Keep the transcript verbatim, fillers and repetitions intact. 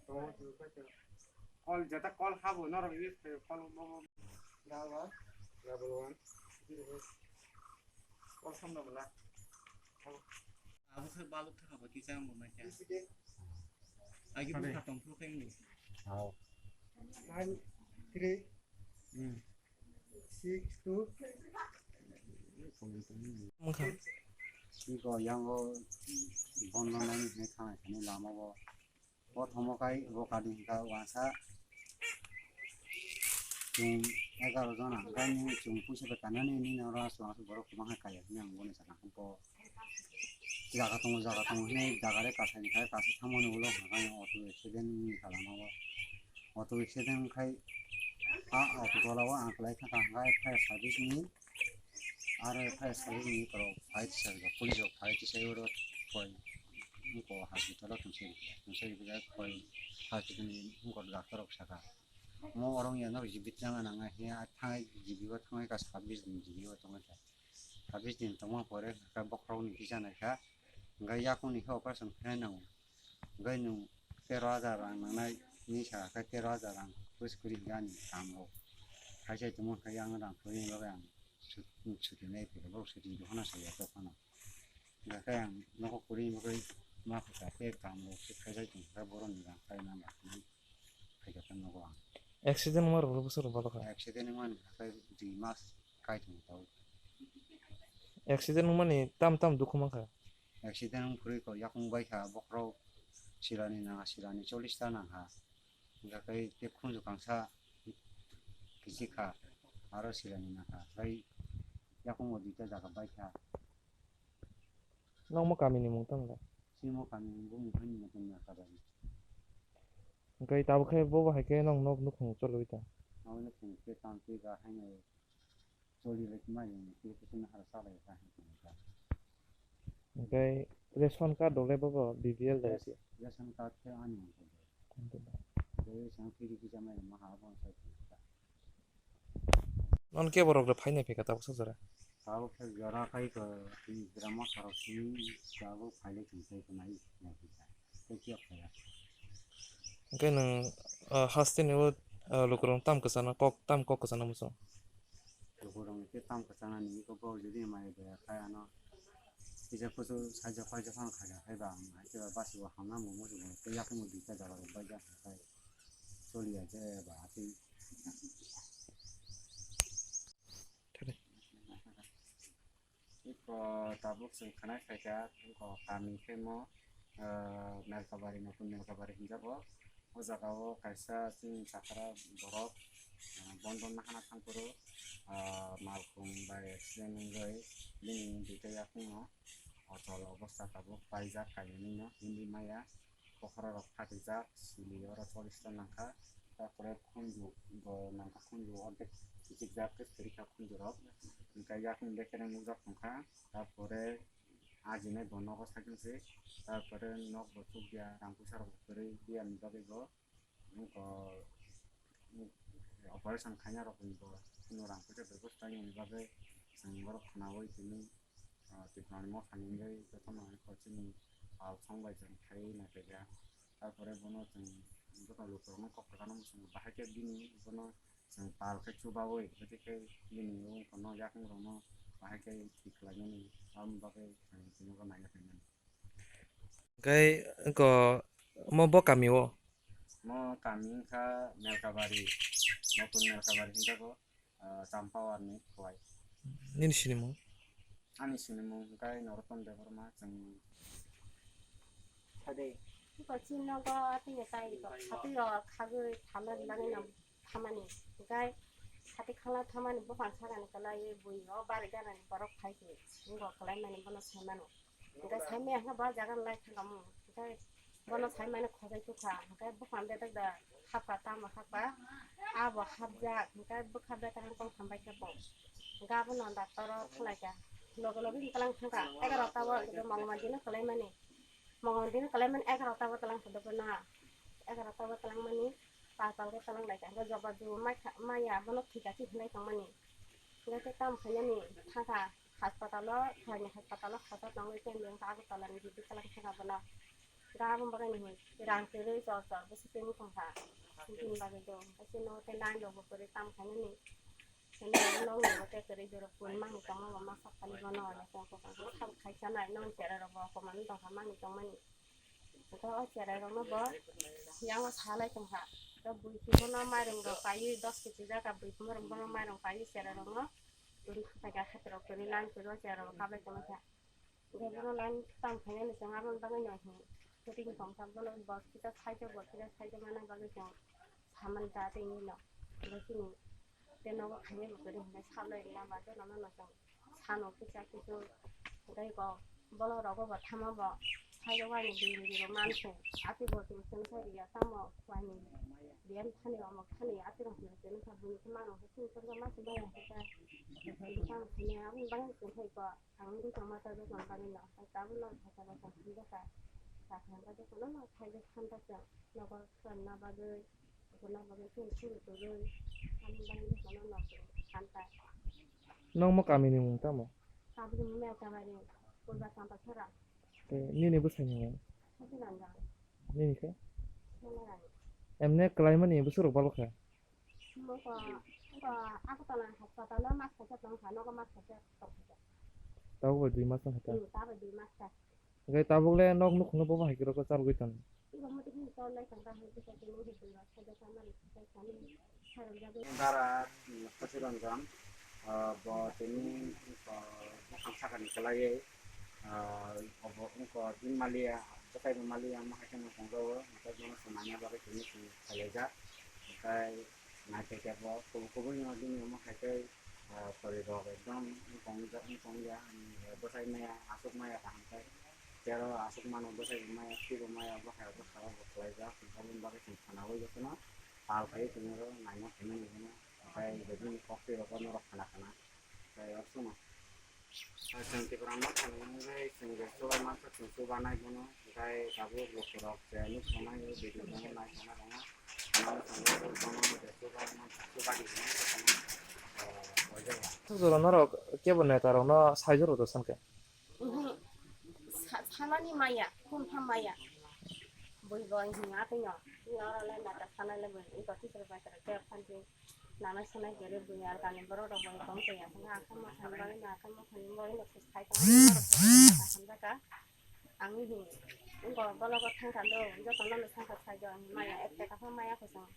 Call, jata call habo norok use khayo, call mo, mo. Double one. Double one. Call samna bwla. Abo khe baluk thaka bo kisa ang bo mai kha. Agi bu kha tong phru khe ngi. Nine three. Hmm. Six two. Mungkha. Iko yango bondo nani hwnwi thangnai thani lama bo. Prothomo kai bo kadi hwnkha uansa chwng egaroh jona, hwnkhe nini chwng puisa bai kanani nini oro aswk aswk borok kwbangkha kaiya hwnwi ang bono sakha. Bo jaga tongo, jaga tongo hwnwi jaga re kasaini khai kasai thangmani ulo hwnkhai auto accident wngkha lama o. Auto accident wngkhai a auto tola o ang kwlai thangkha hwnkhai fire service ni. Aro fire service ni borok phai tisajak, police rok phai tisai oro koi wngkha hospital o tongsa rikha, tongsa rikha koi hospital ni wngkha doctor rok sakha. Mo oro wngya no G B thangnai nang khe a thangnai G B o thangnai ka sabbish din G B o tongkha. Sabbish din tongma pore khe bokhorok ni kisa nai kha, hwnkhe yakung ni khe operation khlai nango. Hwnkhe nwng tero hajar rang nangnai hinwi sa khe tero hajar rang kwrwi kwrwi hwnkhe ani kam rok. Khaisa tongma khe ang rang kwrwi bagwi ang su-, suti nai phuru borok suti dophano saya dophano. Hwnkhe ang nogo kwrwi bagwi ma phaikha tei kam rok se khaijak tongkha borokni rang khaina ma hinwi phaikha tei nogo ang. Accident wngma rok bwswk rok balo kha? Accident wngmani khe dui mas kaitor tau. Accident wngmani tam tam dukhu mankha. Accident wngphuru ko yakung baikha bokhorok silani nangha, silani chollish ta nangha. Hwnkhe tei khunju kangsa kichik kha, aro silani nangkha. Tei yakungo duita jaga baikha. Nokmo kamini mung tangla? Simo kamini bumung phai ni mung tangla kabani. Hwnkhe tabuk khe bo bo hai khe nong nok nukhung chorwi ta? Nong nukhung khe tang twi ga haino choli lai tongmani, tei khe chini hara salai kha hwnwi tongkha. Hwnkhe ration card rok le bobo B P L da? Res-, ration card khe ani wngkha de. Tei chwng P D P chamani ma ha bo sai tongkha. Non ke borok le phainai phaikha tabuk sa jora? Tabuk sa jora khai ko, tini drama kharok sini tabuk phailai tongthai ko nai, nai phaikha. Tei kiyok phaiya. Hwnkhe nwng, ah, hasteni o, ah, lukurok tam kwchana kok, tam kok kwchana muchung? Lukurok ni khe tam kwchana ni iko bo jodi mai de khai ano. Kisa kusu saja paja phang khaja khai ba ang hai khe ba basi bo hamna mo mo tei yakung mo duita jaga rok bai ja khai choli ya je ba atwi. Iko tabuk chwng khanai phaikha, iko kami khe mo, ah, Melkabari, Notun Melkabari hinjago. O jaga o kaisa chini chakra borok, ah, bondo nahana thangphuru, ah, malkhung bai accident wngwi bini duita yakungno ochol obostha tabuk paijak, kainwino himwi maya. Bokhorok rok phatijak, sili oro cholish ta nangkha, tarpore khunju bo nangkha, khunju ordek kichikjak khe kwrwi kha khunju rok, hwnkhe yakung bekereng nukjak tongkha, tarpore ajinai bo nogo sakhe se, tarpore nok bo chukya, rang puisa rok bo kwrwi, biyani bagwi bo wngkha. Operation khaina rok ni bo kunu rang puisa bebosta wngmani bagwi chwng borok khwnaui tini, ah, Tripura ni motha ni wngwi jotono hai khe chini pal song bai chwng khaiwi naipaikha. Tarpore bono chwng joto lukurokno kok kwchangno mwswngo, bahai khe bini bono chwng pal khe chubaui, hwnkhe khe bini wngkha no yakungrokno bahai khe thik khlaimani, aboni bagwi chwng tini bo naina phaimani. Hwnkhe eko omo bo kami o? Mo kami wngkha Melkabari, Notun Melkabari hinjago, ah, Champawar ni Khowai. Nini sinimung? Ani sinimung hwnkhe Norotton Debbarma, chwng. Sade. Iko chini nogo tini tai iko khatwi o khagwi thala rilangwi nang thamani. Hwnkhe khatwi khala thamani buphang sakani kwlaiwi bui o bari ganani borok phai se. Wngkha kwlaimani bono sai mano. Hwnkhe saimaya hwnkhe bo jaga lai thangkha mung. Hwnkhe bono saimani khojai tukha. Hwnkhe buphang bedek da hapkha, tamo hapkha. Abo hapjak. Hwnkhe bwkha bekereng tong hambai khe bo. Hwnkhe abono doctor o thanglaikha. Loge loge ni twlang thangkha. Egaroh ta o mongma dino kwlaimani. Mongol din kalaimani egaroh ta bo twlang thangdo bono. Egaroh ta bo twlangmani pal pal khe twlang lai kha. Hwnkhe joba ju mai kha, maya bono thika si hinlai tongmani. Hwnkhe tei tamo khainani thangkha hospital o, phaini hospital o khacha tongwi khe wngkha Agartala ni G B twlang thangkha bono. Gabon bagwi ni hwn rang kwrwi chor chor bwswk twi wng tong kha. Bini bagwi do, omo tei line rok bo kwrwi tam khainani. Sini nok ni bo tei kwrwi borok pun mangni tongma bo masa phali bono hwnwi tong kha. Sabo khai chanai, nok ni cherai rok bo koman tong kha mangni tongmani. Hwnkhe o cherai rokno bo yango salai tong kha. Tei bui khe bono mairung rok paiwi dos kg jaga bui khe bono mairung paiwi cherai rokno twi khatai kha khatai rok kwrwi line kwrwi o cherai rok kablai tong kha. Hwnkhe bono line tam khainani chwng aboni bagwi no hwn ring tong kha, bono bo kisa side o bo kisa side o manna bagwi chwng samani da tei nino. Hwnkhe chini tei nogo khainai bo kwrwi hwnkhe sablai rwna bagwi nono no chwng sano kisa kisu tei kok bolong rogo bo thamo bo side o waini biri biri manse ati bo twi chwng sai riya tamo waini diyan thani omo thani ati rok hwnkhe chwng kha bini khe mano hwnkhe chwng kha ma se maya hwnkhe tamo thani aboni bagwi chwng khai kok. Ang wngwi tongma tabuk ang bagwi no, tei tabuk no phaisa bai tong phuru bwkha. Sakha hwnba jotono no khaijak khan ta chwng. Nogo swrwngna bagwi, rwna bagwi chwng phuru tubui. Ani bagwi jotono no chwng khan ta. Nokmo kamini mung tamo? Tabuk ni Melkabari, Purba Champachara. Tei nini bwsai ni mung? Sachi Ranjang. Nini khe? Sela Rani. Emne kwlaimani bwswk rok balo khe? Moko, moko Agartala hospital o mas kaisa tong kha, nogo mas kaisa tong kha. Tabuk bai dui mas tong kha ta? Hmm, tabuk dui mas ta. Hwnkhe tabuk le nok nukhungno bobo hai khe rwkha chalgwi tong? Ibo muti hin tol lai tong kha, hai kisa tini hin tong kha, khaja samani kisa sani sarok jagwi. Dara, hmm, Khasi Ranjan, ah, bo tini, ah, bukhang sakani kwlaiwi, ah, obo wngkha din maliya, bwtaibo maliya, ma hai kheno tongjago, hwnkhe bono swnamna bagwi tini chwng khailaijak. Hwnkhe naithotok bo kubui kubui no bini omo hai khe, ah, kwrwi rok ekdom wng tong jak, wng tong ya, bwsai maya, aswk maya kaham khe. Chero aswk mano bwsai bo maya, twi bo maya, bwkhao bwkha o bo khlai jak, aboni bagwi chwng khwnaui jotono pal khai tongwi ro naina phaimani bono. Hwnkhe bini kok twi rok bono rok khna khna. Hwnkhe oro chwngno. Chwng Tipra Motha ni wngwi chwng je chubai mankha, chwng chubanai bono, tei tabuk lukurok je nukjaknai o video bono nai sana tongo. Ano chwng bono je chubai mankha, chubai di hwnwi sasanai, eh, boijago. Aswk jora norok kebo neta rokno saijoro do sankhe? Uhu. Sa-, sanani maya, phone pha maya. Bui bo hwnwi atwi no. Oro le neta sanai le bui, iko teacher bai tere khe phan di. Nanai sanai gere bui alkani borok rok bai tong tei aswk akhai mokhani bagwi no akhai mokhani bagwi no khe sai tong hamjaka. Ang hi wngko bologo thangkha do jotono no sangkha sai do ang maya ek taka pha maya kho chwng.